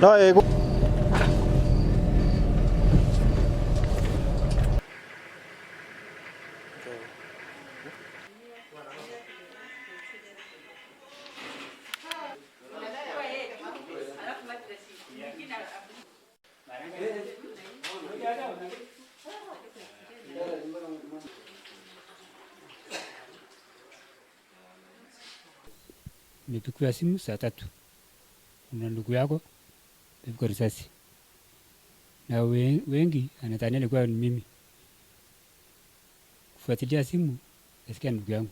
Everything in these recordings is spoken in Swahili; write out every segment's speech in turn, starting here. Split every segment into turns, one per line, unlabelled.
No ei.
Nimepigiwa simu saa 3, kuna ndugu yako amepigwa risasi, na wengi anadhania ilikuwa ni mimi. Kufuatilia simu nasikia ndugu yangu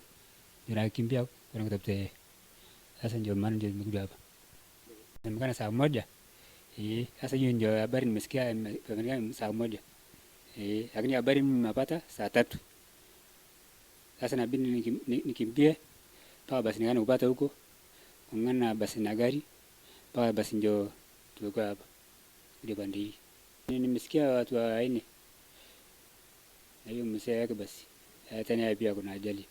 ndio nakimbia kwenda kutafuta yeye. Sasa ndio maana ndio nimekuja hapa. Inasemekana saa 1. Sasa hiyo ndio habari nimesikia, imesemekana saa 1. Lakini habari mimi nimepata saa 3. Sasa inabidi nikimbie mpaka basi nikaanza kupata huko, kung'ang'ana basi na gari mpaka basi ndio tumekuwa hapa kuja pande hii. Nimesikia watu 4 na hiyo mzee yake basi tena yeye pia kuna ajali.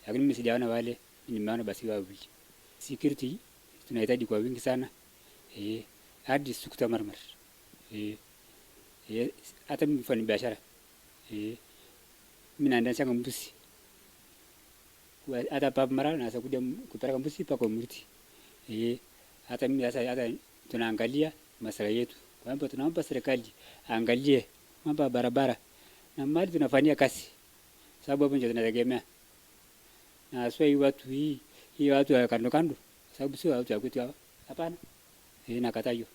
Lakini mimi sijaona wale, nimeona basi wawili. Security tunahitaji kwa wingi sana. Hadi siku marmar. Hata mimi mfanya biashara. Mimi naendesha mbuzi. Hata papa mara naweza kuja kupeleka mbuzi mpaka mti. Hata mimi sasa hata tunaangalia maslahi yetu. Kwa hivyo tunaomba serikali angalie mambo ya barabara na mali tunafanyia kazi. Sababu hapo ndio tunategemea. Na sio hii watu hii watu ya kando kando. Sababu sio watu ya kwetu hapa. Hapana. Nakataa hiyo.